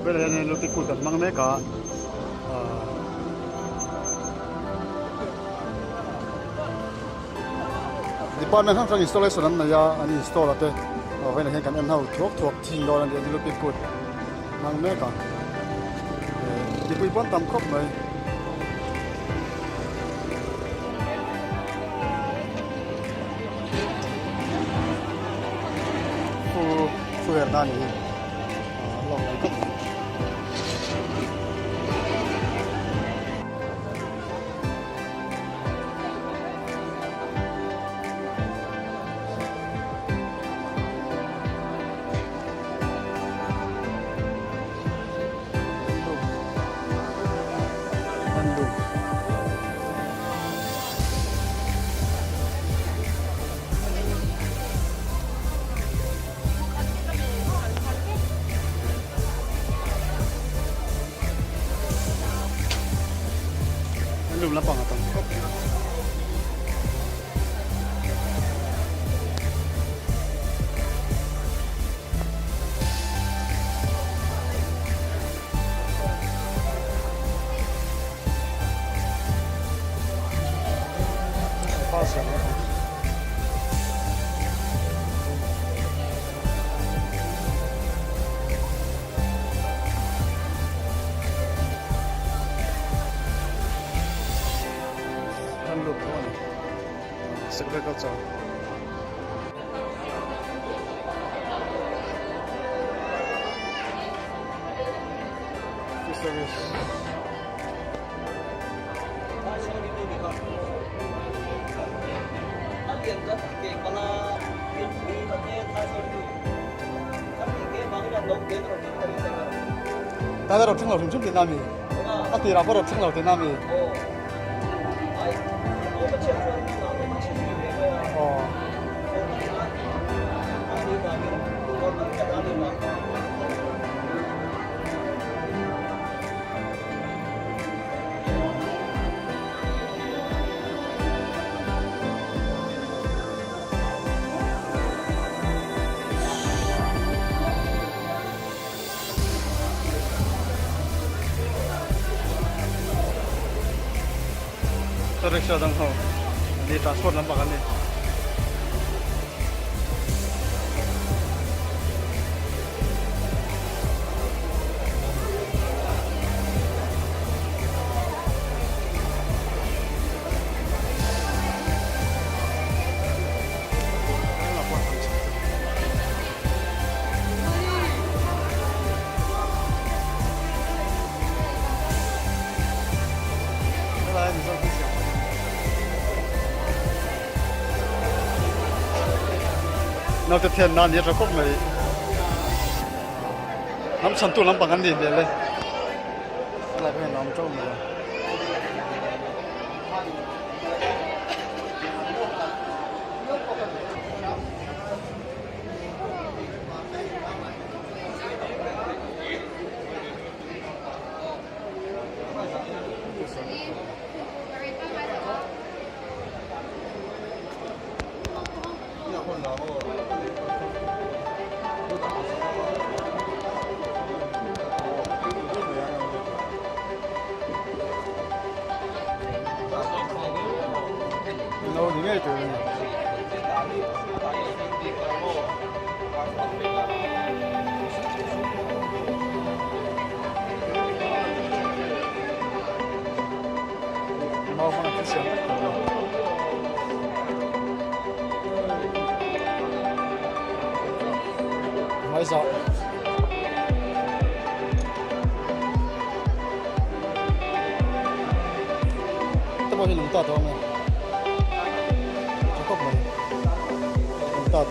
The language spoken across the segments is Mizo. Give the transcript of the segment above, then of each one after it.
Velah hian luti kut an hmang mek a Department hrang hrang installation an nei a an install a te vawiinah hian kan en ho thuak thuak thin dawn a ni a luti kut hmang mek a mipui pawn tam khawp mai. Thu her na a ni hi lawk mai khawp mai. Lum lampang a tam khawp mai. Agriculture. Service. Ta ro thing lo hrim hrim tihna mi? A tirah pawh ro thing lo tihna mi? Aw. Rickshaw dang ho ni transport lampang an ni. Naute thian nan hi a tha khawp mai. Hnam chhantu lampang an nih hmel e. Helai pawh hian a awm teuh mai a. No ni ngei tur a ni. Mau hmanga thil siam vek tur a ni. Hmaizah. Te pawh hi lung tat a awm e. Tha khawp mai. Lung tat.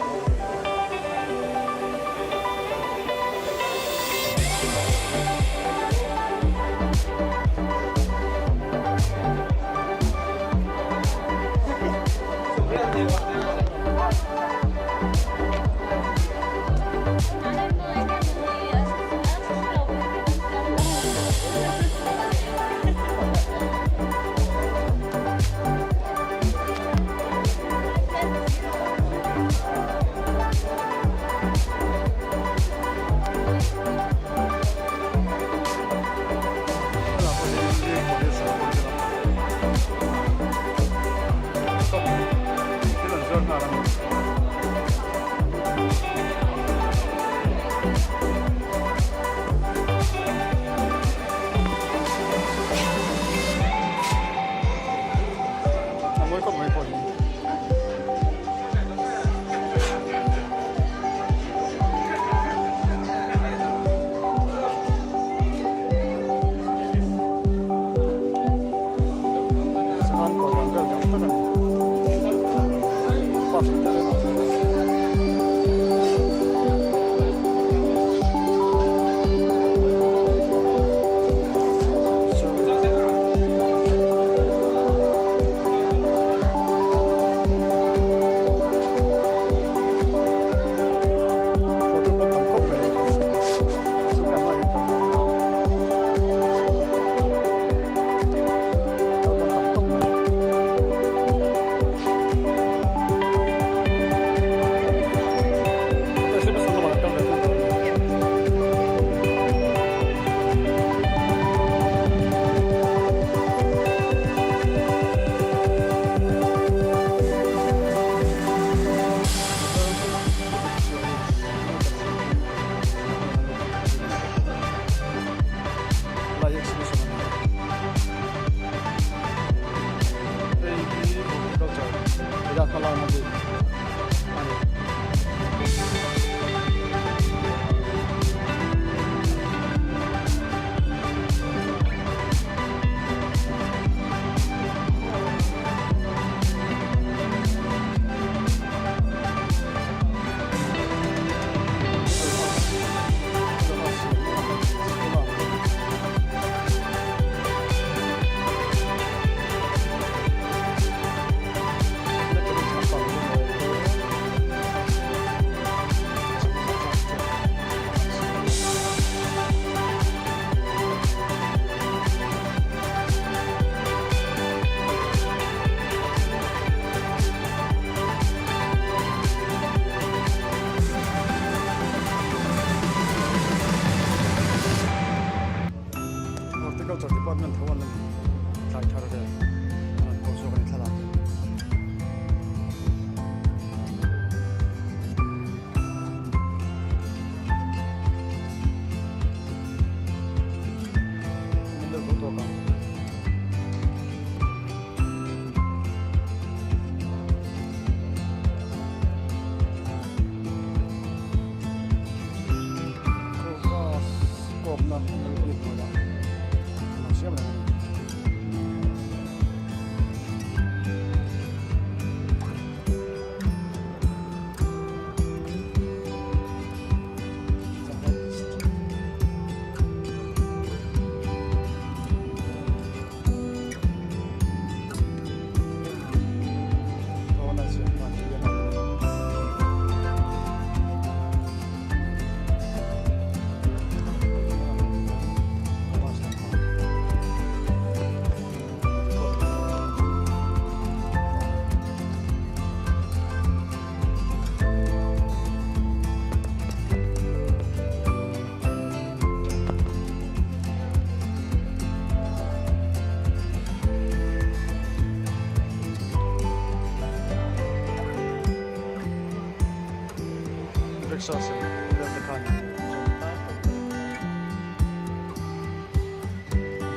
Rickshaw sem vel te khan zawm tlangpui a ni.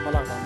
Hmalak dan.